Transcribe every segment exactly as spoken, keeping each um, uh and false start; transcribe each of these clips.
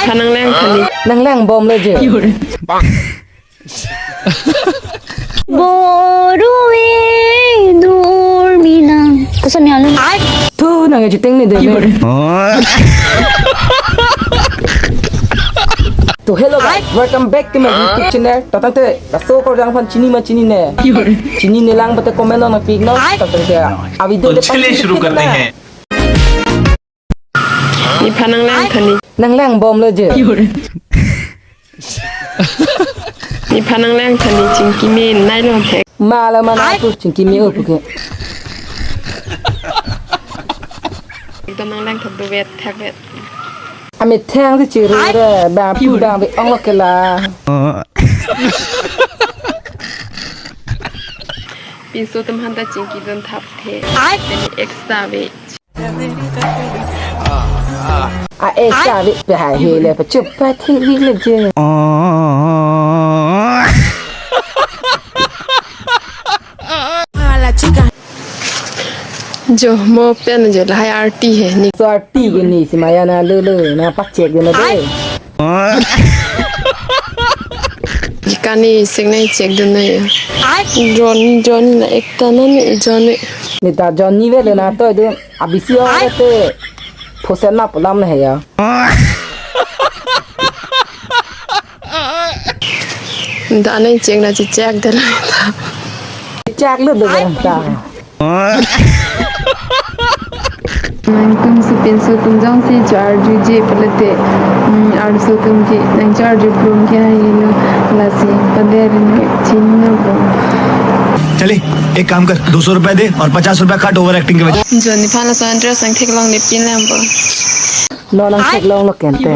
Pha nang lang thani. Nang lang bom le je. Borui dur minang. Koson ya lo? Tu nang ajuting ni de. To hello guys, welcome back to my YouTube channel. Tatang te, laso ko jang phan chini ma chinine. Chinine lang bate comment nang pik non. Tatang te, a video de. तो चलिए शुरू करते हैं। Nephan nang lang thani. Nang lang bom le je. Nephan nang lang thani, chingki me nai lo thek. Ma la ma na tu chingki me o puke. Ekdom nang lang thak do vet thak vet. Amethang si chiru re, bang pu bang ve ong lo ke la. Pinso atum aphan ta chingki dun thap the. Ai. Teni extra ve. A extra ve pe hai he le, pa chup pa thi vi le je. Jo mo pen jo lahai arti he ni. So arti ke ni si maya na lo lo na pa check de na de. Jikani sing nai check dun nai. Ai. Johnny, Johnny na ekta na ni Johnny. Ni ta Johnny ve le na to du abisi o te. Phosen na pulam na he ya. Da nai check na chi check de la ta. Check lo do ta. Nangtum si pinso atum jongsi charju je pulate, mm, arso atum ke nang charju prum ke hai lo, lasi pader ni chin na bo. चले, एक काम कर, दो सौ रुपए दे और पचास रुपए काट ओवर एक्टिंग के वजह। Johnny aphan laso dress nang theklong ne pin lang bo. No nang theklong lo kente.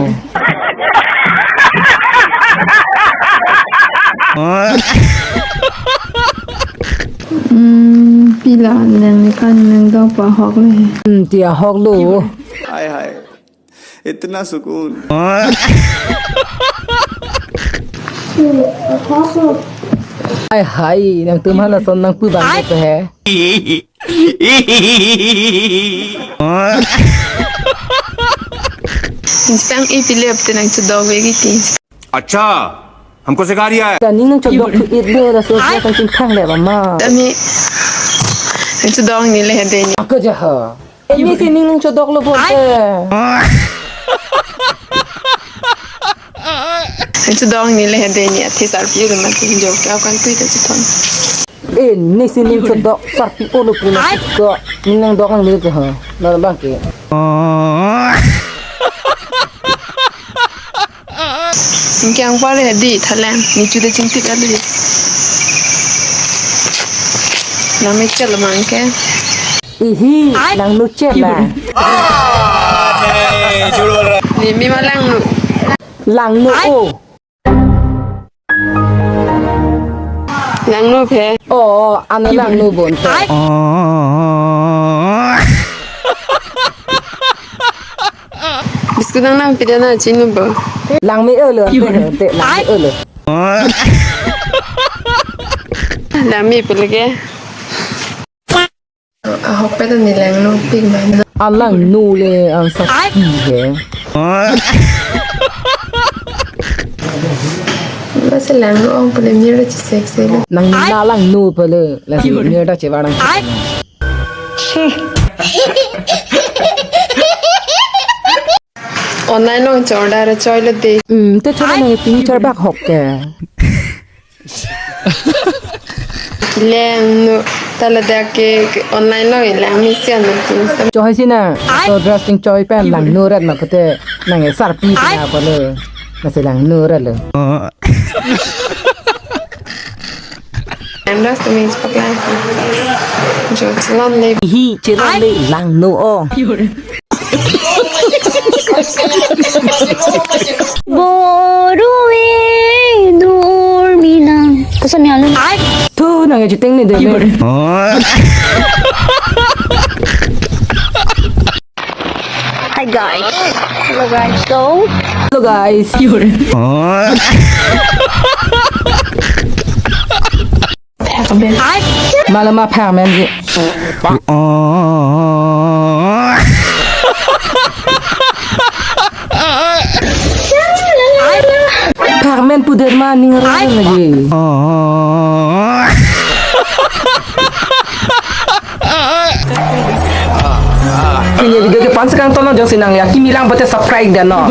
Hmm, pila nang ni kan nang dong pa hok le. Hmm, ti ahok lo. हाय हाय, इतना सुकून। Hai hai, nangtum aphan lason nang pu bang pe he. Tang i pilep te nang chedok ve kiti. अच्छा, हमको सिखा रिया है। Kani nang chodok thu it lo, laso ja kan chin thang le ba ma. Ami nang chedok ni le de ni. Ako ja ha. Ini si ning nang chodok lo bo te. Nang chedok ni le de ni, athe sarpi lo ma tin jo ka kan tui ta chithon. Eh, ni si ning chodok sarpi o lo pu na ko. Ning nang dok nang ni ko ha. Na bang ke. Nang kyang pale di thalang, ni chu de chingtik ali. Na me chel mang ke. Ihi, nang nu chel la. Ni mi ma lang nu. Lang nu o. Lang nu phe. Oh, ano lang nu bon to. Biscuit nang nang pida na chinu bo. Lang mi olo, te, te, lang mi olo. Lang mi pelege. Ahok pen ni lang nu pik ma. Alang nu le ang sa pi he. Masi lang nu ong pele mir chi sexy lo. Nang na lang nu pele la si mir da che ba nang. Online along chor da ra choi lo de. Hmm, te chor na pini chor bak hok ke. Lang nu ta ladak ke online along lang mi sian na tin. Choi si na, so dressing choi pen lang nu rat ma pute nang e sarpi na pa lo. Masi lang nu rat lo. Lang das tu mi sepak lang. Jo, chelon le. Hi, chelon le lang nu o. Borui dur minang. Koson ya lo? Tu nang ajuting ni de. Hi guys. Hello guys. So, hello guys. Malama phamen ji. Hak men pudet ma ning ro lagi. Pini video ke pan sekang tono jongsi nangli akimi lang pute subscribe dan no.